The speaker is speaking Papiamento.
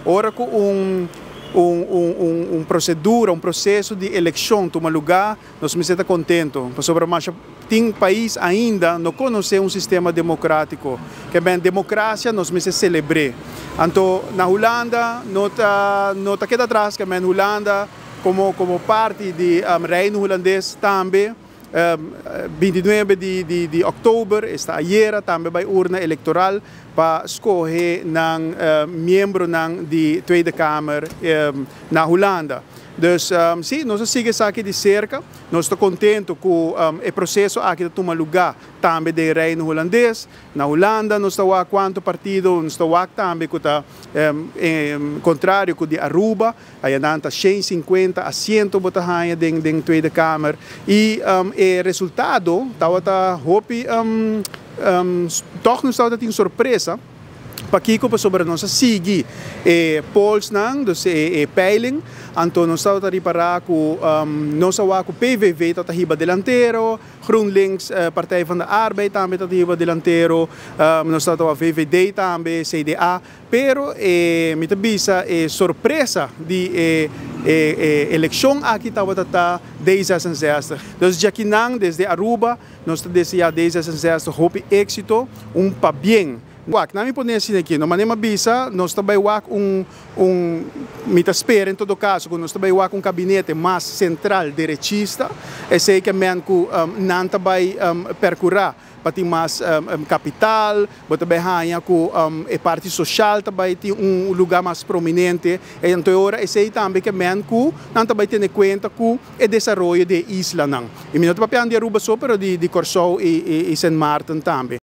Ora ku un procedura, un proceso di eleccion tuma lugar, nos mester ta contento. Pasobra mas tin pais ainda no conoce un sistema democratico. Ke men democracia nos mester celebra. Anto na Hulanda no ta keda atras, ke men Hulanda como parti di Reino Hulandes tambe 29 di october, esta ayera, tambe bay urna electoral pa scoge nan miembronan di Tweede Kamer na Hulanda. Dus si, nos a sigui esaki di cerca, nos ta contento cu e proceso aki ta tuma lugar tambe den Reino Hulandes. Na Hulanda nos ta cuanto partido, nos ta tambe cu ta contrario cu di Aruba, ey nan ta 150 asiento bo ta haya den Tweede Kamer y e resultado tabata hopi toch nos tabata tin sorpresa. Pakico? Pasobra nos a sigui polls nan, dus e peiling, anto nos tabata ripara cu nos a wak cu PVV ta hiba delantero, GroenLinks, Partij van de Arbeid tambe ta hiba delantero, nos tabata VVD tambe, CDA, pero mi ta bisa e sorpresa di e eleccion aki tabata ta D66. Dus ya cu nan desde Aruba, nos ta desea D66 hopi exito, un pabien. Wak, na mi pone asina aki, no manera bisa, nos tambe wak un mi ta spera en todo caso, cu nos tambe wak un gabinete mas central derechista, esey ke men cu nan tambe percura pa tin mas capital, bo tambe haya cu e parti social tambe tin un lugar mas prominente, y anto ora esey tambe ke men cu nan tambe tene cuenta cu e desaroyo di islanan. Y mi no ta papiando di Aruba so, pero di Corsou y Sint Maarten tambe.